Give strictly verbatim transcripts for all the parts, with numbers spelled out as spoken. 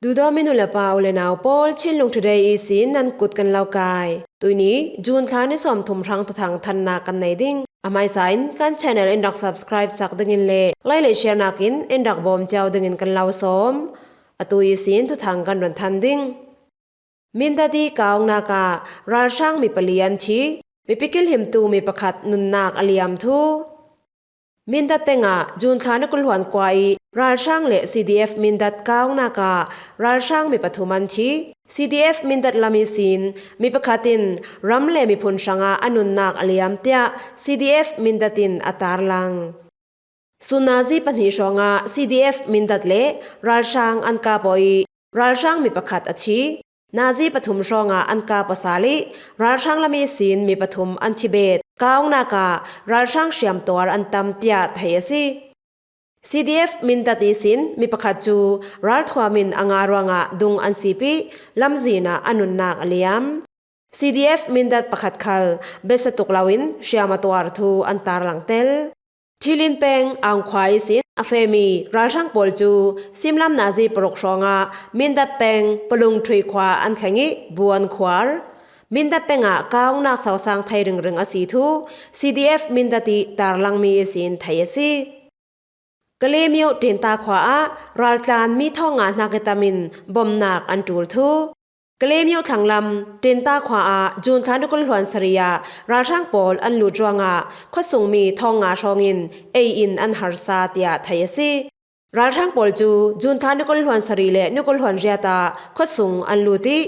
Duhdawm i nu le pa, u le nau pawl, Chinlung Today ihsin nan kut kan lo kai. Tuini June thla ni sawmthum hrang thuthang thanna kan nei ding. A hmaisa in kan channel in rak subscribe sak dingin le like le share nakin in rak bawm ciau dingin kan lo sawm. Atu ihsin thuthang kan run than ding. Mindat i kaungnak ah ralhrang mi pali an thi, mipi kilhimtu mi pakhat nunnak a liam thu. Mindat peng ah June thla ni kul hluan kua i ralhrang le C D F Mindat kaungnak ah ralhrang mi pathum an thi. C D F Mindat lam ihsin mi pakhat in ram le miphun hrangah a nunnak a liam tiah C D F Mindat in a tarlang. Sun nazi pahnih hrawngah C D F Mindat le ralhrang an kap aw i ralhrang mi pakhat a thi. Nazi pathum hrawngah an kap aw sal i ralhrang lam ihsin mi pathum an thi bet. Kaungnak ah ralhrang hriamtuar an tam tiah thei a si. C D F Mindat ihsin mi pakhat cu ralthuam in a nga ruangah dung an sip i lamzin ah a nunnak a liam. C D F Mindat pakhat khal besa tuk loin hriam a tuar thu an tarlang tel. Thilin peng Aung khua ihsin a fehmi ralhrang pawl cu simlam nazi paruk hrawngah Mindat peng Palung Thui khua an thleng i bu an khuar. Mindat pengah kaungnak sosang thei ringring a si thu C D F Mindat i tarlangmi ihsin thei a si. Kalemyo Tenta khua ah raltlan mi thawng nga hnak i tam in bomnak an ṭul thu. Kalemyo thlanglam Tenta khua ah June thla ni kul hluan sarih ah ralhrang pawl an lut ruangah khuasungmi thawng nga hrawngin ei in an harsa tiah thei a si. Ralhrang pawl cu June thla ni kul hluan sarih le ni kul hluan riat ah khuasung an lut i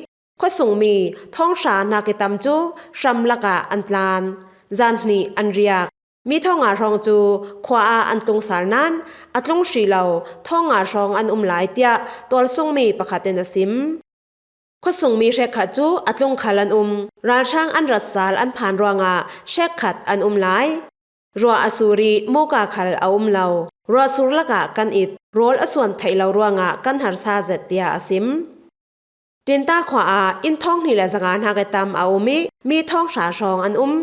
khuasungmi thawng hra hnak i tam cu hram lakah an tlan. Zan hnih an riak. Mi thawng nga hrawng cu khua ah an tlung sal nain a tlung hrih lo thawng nga hrawng an um lai tiah tualsungmi pakhat in a sim. Khuasungmi hrekkhat cu a tlung khal an um. Ralhrang an rat sal an phan ruangah hrekkhat an um lai. Ruah a sur i muka khal a um lo. Ruah sur lakah kan it. Rawl a suan theih lo ruangah kan harsa zet tiah a sim. Tenta khua ah inn thawng hnih le zanga hnak i tam a um i mi thawng hra hrawng an um.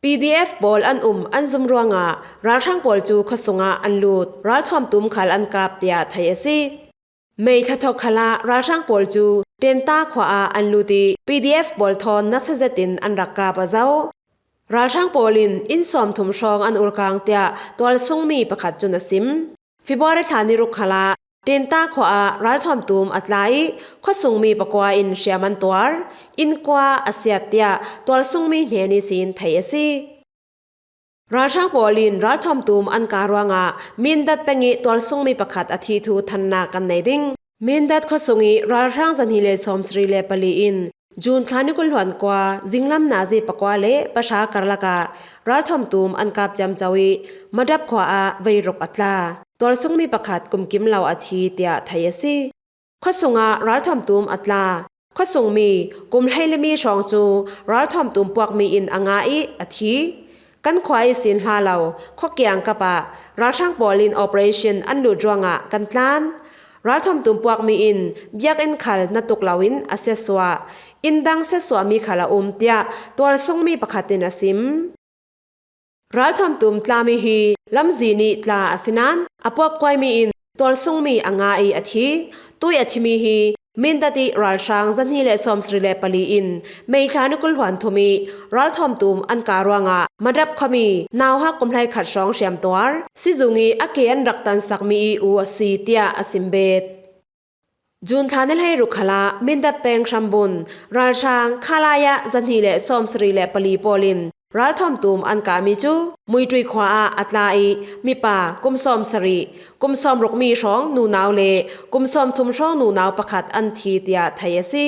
P D F pawl an um an zum ruangah ralhrang pawl cu khuasung ah an lut, ralthuam tum khal an kap tiah thei a si. May thla thawk khal ah ralhrang pawl cu Tenta khua ah an lut i P D F pawl thawn nasa zetin an rak kap a zo. Ralhrang pawl in inn sawmthum hrawng an urkang tiah tualsungmi pakhat cun a sim. February thla ni ruk khal ah Tenta khua ah ralthuam tum a tla i khuasungmi pakua in hriam an tuar, inn kua a siat tiah tualsungmi hnen ihsin thei a si. Ralhrang pawl in ralthuam tum an ka ruangah Mindat peng i tualsungmi pakhat a thi thu thannak kan nei ding. Mindat khuasung i ralhrang zahnih le sawmsarih le pali in June thla ni kul hluan kua zinglam nazi pakua le pahra karlak ah ralthuam tum an kap ciamco i Madap khua ah veiruk a tla. Tualsungmi pakhat kumkim lo a thi tiah thei a si. Khuasung ah ralthuam tum a tla. Khuasungmi kum hleili mi hrawng cu ralthuam tum puakmi in a nga i a thi. Kan khua ihsin hla lo khua kiangkap ah ralhrang pawl in operation an lut ruangah kan tlan. Ralthuam tum puakmi in biakinn khal na tuk loin a siatsuah. Inn dang siatsuahmi khal a um tiah tualsungmi pakhat in a sim. Ralthuam tum tlami hi lamzin i tla a si nain a puakkuaimi in tualsungmi a nga i a thi. Tui a thimi hi Mindat i ralhrang zahnih le sawmsarih le pali in May thla ni kul hluan thum i ralthuam tum an ka ruangah Madap khuami nauhak kum hleikhat hrawng hriamtuar, sizung i a ke an rak tansakmi i u a si tiah a sim bet. June thla ni hleiruk khal ah Mindat peng hrambun ralhrang khalai ah zahnih le sawmsarih le pali pawl in ralthuam tum an kami cu Muitui khua ah a tla i mipa kum sawmsarih, kum sawmruk mi hrawng nunau le kum sawmthum hrawng nunau pakhat an thi tiah thei a si.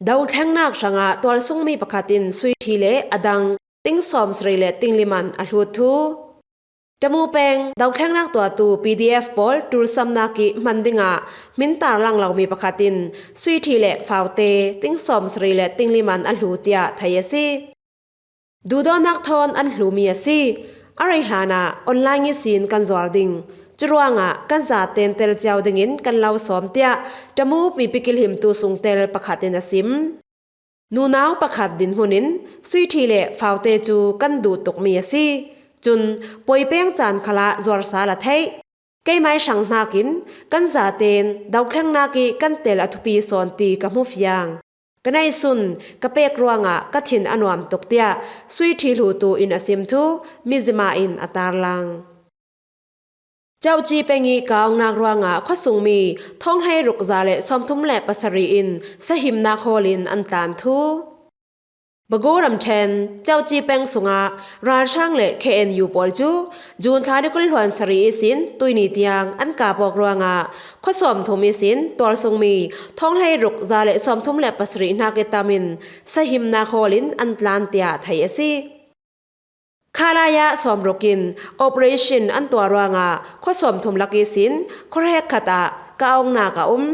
Dothlengnak hrangah tualsungmi pakhat in suithi le a dang ting sawmsarih le ting liman a hlut thu. Tamu peng dothlengnak tuahtu P D F pawl tulsamnak i hman dingah hmin tarlang lomi pakhat in suithi le faute ting sawmsarih le ting liman a hlu tiah thei a si. Duhdawtnak thawn an hlumi a si. A rei hlanah online ihsin kan zuar ding. Curuangah kan za tentel ciau dingin kan lo sawm tiah Tamu mipi kilhimtu sungtel pakhat in a sim. Nunau pakhat dinhmun in suithi le faute cu kan duh tukmi a si. Cun puai peng caan khalah zuar sal a theih. Keimai hrang hnakin kan zaten dothlennak ih kan tel a thupi sawn ti ka hmu fiang. Ka neihsun ka pek ruangah ka thin a nuam tuk tiah Sui Ṭhi Hlutu in a sim thu Mizzima in a tarlang. Chawchi peng ih kaungnak ruangah khuasungmi thawng hleiruk za le sawmthum le pasarih in sahimnak hawl in an tlan thu. Bago ramṭhen Chawchi peng sungah ralhrang le K N U pawl cu June thla ni kul hluan sarih ihsin tuihni tiang an kap awk ruangah khua sawmthum ihsin tualsungmi thawng hleiruk za le sawmthum le pasarih hnak ih tam in sahimnak hawl in an tlan tiah theih a si. Khalaya sawmruk in operation an tuah ruangah khua sawmthum lak ihsin khuahrek khat ah kaungnak a um.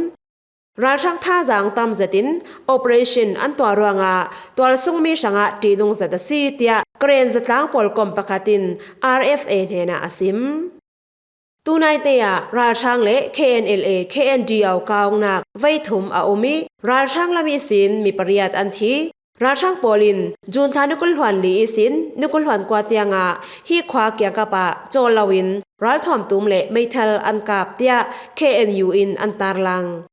Ralhrang thazaang tam zetin operation an tuah ruangah tualsungmi hrangah ṭihnung zet a si, tiah Karen zatlang pawlkom pakhat in R F A hnenah a sim. Tunaite ah ralhrang le K N L A, K N D O kaungnak veithum a um ih ralhrang lam ihsin mi pariat an thi. Ralhrang pawl in June thla ni kul hluan li ihsin ni kul hluan kua tiangah hi khua kiangkap ah cawl loin ralthuam tum le meithal an kap tiah K N U in an tarlang.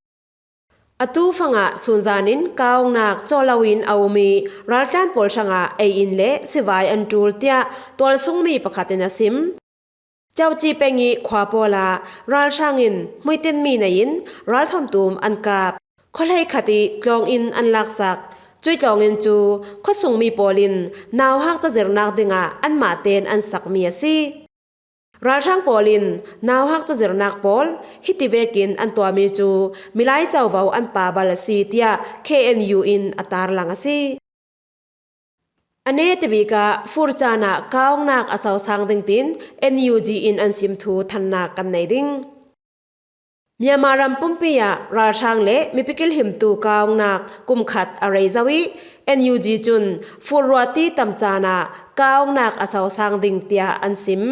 Atu fangah sunzan in kaungnak cawl loin a um ih raltlan pawl hrangah ei-in le sivai an ṭul tiah tualsungmi pakhat in a sim. Chawchi peng ih khua pawl ah ralhrang in hmuitinmi nei in ralthuam tum an kap. Khua hleikhat ih tlawng in an laksak. Cuih tlawng in cu khuasungmi pawl in nauhak cazirnak dingah anmah tein an sakmi a si. Ralhrang pawl in nauhak cazirnak pawl hiti vekin an tuahmi cu milai covo an pabal a si, tiah K N U in a tarlang a si. A nete bik ah fur caan ah kaungnak a sosang ding tiin N U G in an sim thu thannak kan nei ding. Myanmar ram pumpi ah ralhrang le mipi kilhimtu kaungnak kum khat a rei zo ih N U G cun fur ruati tam caan ah kaungnak a sosang ding tiah an sim.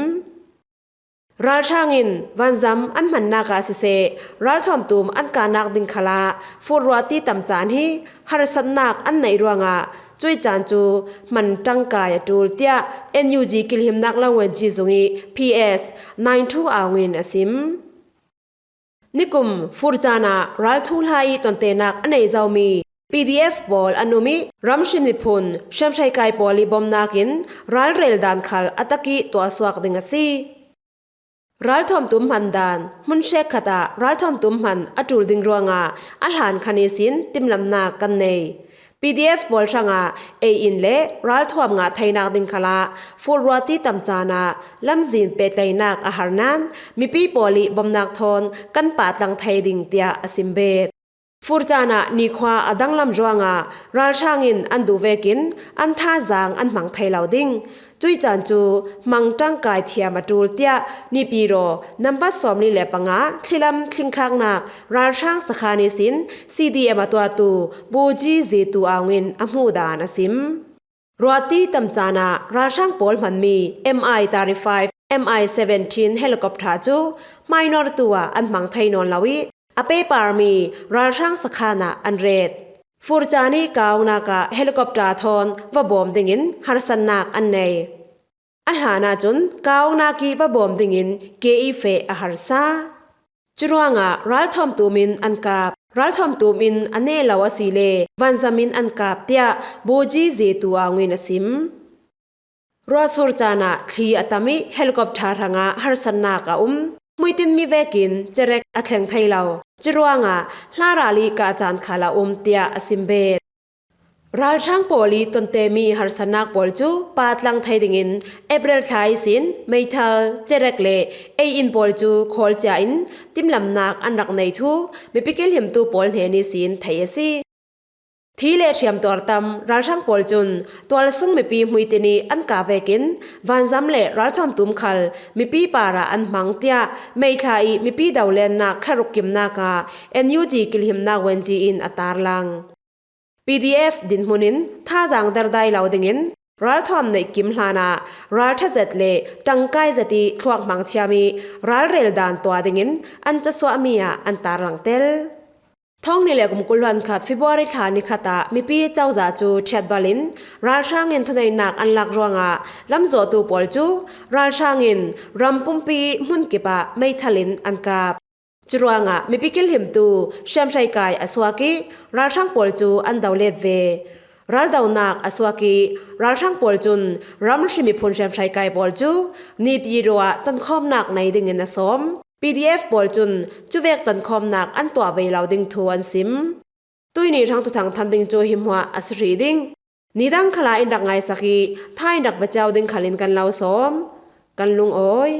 Ralhrang in vanzam an hmannak ah siseh, ralthuam tum an kahnak ding khalah fur ruati tam caan hi harsatnak an neih ruangah cuih caan cu hman ṭangkai a ṭul tiah N U G kilhimnak lamngan ci zung ih P S nine two aung in a sim. Nikum fur caan ah ralthu hla ih tontenak a nei zomi P D F pawl an um ih ramhrin miphun hriamhrei kai pawl ih bomnak in ralrel dan khal a tak ih tuahsuak ding a si. Ralthuam tum hman dan hmun hrek khat ah ralthuam tum hman a ṭul ding ruangah a hlan khan ihsin timlamnak kan nei. P D F pawl hrangah ei-in le ralthuam ngah theinak ding khalah fur ruati tam caan ah lamzin pehtlaihnak a har nain mipi pawl ih bomnak thawn kan pahtlang thei ding tiah a sim bet. Fur caan ah nikhua a danglam ruangah ralhrang in an duh vekin an thazaang an hmang thei lo ding. Cuih caan cu hmang ṭangkai thiam a ṭul tiah Naypyidaw nambat sawmli le panga thlilam thlingthlaknak ralhrang sakhan ihsin C D M a tuahtu Bawji Zetu aung in a hmuh dan a sim. Ruati tam caan ah ralhrang pawl hmanmi M I thirty-five, M I seventeen helicopter cu hmainor tu ah an hmang thei nawn lo ih a peparmi ralhrang sakhan ah an ret. Fur caan ih kaungnak ah helicopter thawn va bawm dingin harsatnak an nei. A hlan ahcun kaungnak ih va bawm dingin ke ih feh a harsa. Curuangah ralthuam tum in an kap. Ralthuam tum in a neh lo asile vanzam in an kap tiah Bawji Zetu aung in a sim. Ruasur caan ah thli a tam ih helicopter hrangah harsatnak a um. Hmuitinmi vekin cerek a thleng thei lo. Curuangah hla ral ih kah caan khal a um tiah a sim bet. Ralhrang pawl ih tontemi harsatnak pawl cu pahtlang thei dingin April thla ihsin meithal, cerek le ei-in pawl cu khawl cia in timlamnak an rak nei thu mipi kilhimtu pawl hnen ihsin theih a si. Thi le hriamtuar tam ralhrang pawl cun tualsung mipi hmuitin ih an kah vekin vanzam le ralthuam tum khal mipi parah an hmang tiah meithla ih mipi dolennak thlaruk kimnak ah N U G kilhimnak wenci in a tarlang. P D F dinhmun in thazaang dardai lo dingin ralthuam neih kim hlanah ralṭha zet le ṭangkai zet ih thluak hmang thiam ih ralrel dan tuah dingin an casuahmi ah an tarlang tel. Thawng hnih le kum kul hluan khat February thla ni khat ah mipi cozah cu ṭhiatbal in ralhrang in thuneinak an lak ruangah lamzawhtu pawl cu ralhrang in ram pumpi hmun kip ah meithal in an kap. Curuangah mipi kilhimtu hriamhrei kai a suak ih ralhrang pawl cu an do let ve. Raldonak a suak ih ralhrang pawl cun ramhri miphun hriamhrei kai pawl cu Naypyidaw ah tonkhawmnak nei dingin a sawm. P D F pawl cun cuvek tonkhawmnak an tuah ve lo ding thu an sim. Tuihni hrang thuthang than ding cu hi hmuah a si hrih ding. Nidang khalah in rak ngaisak ih tha in rak va cio ding khalin kan lo sawm. Kan lungawi.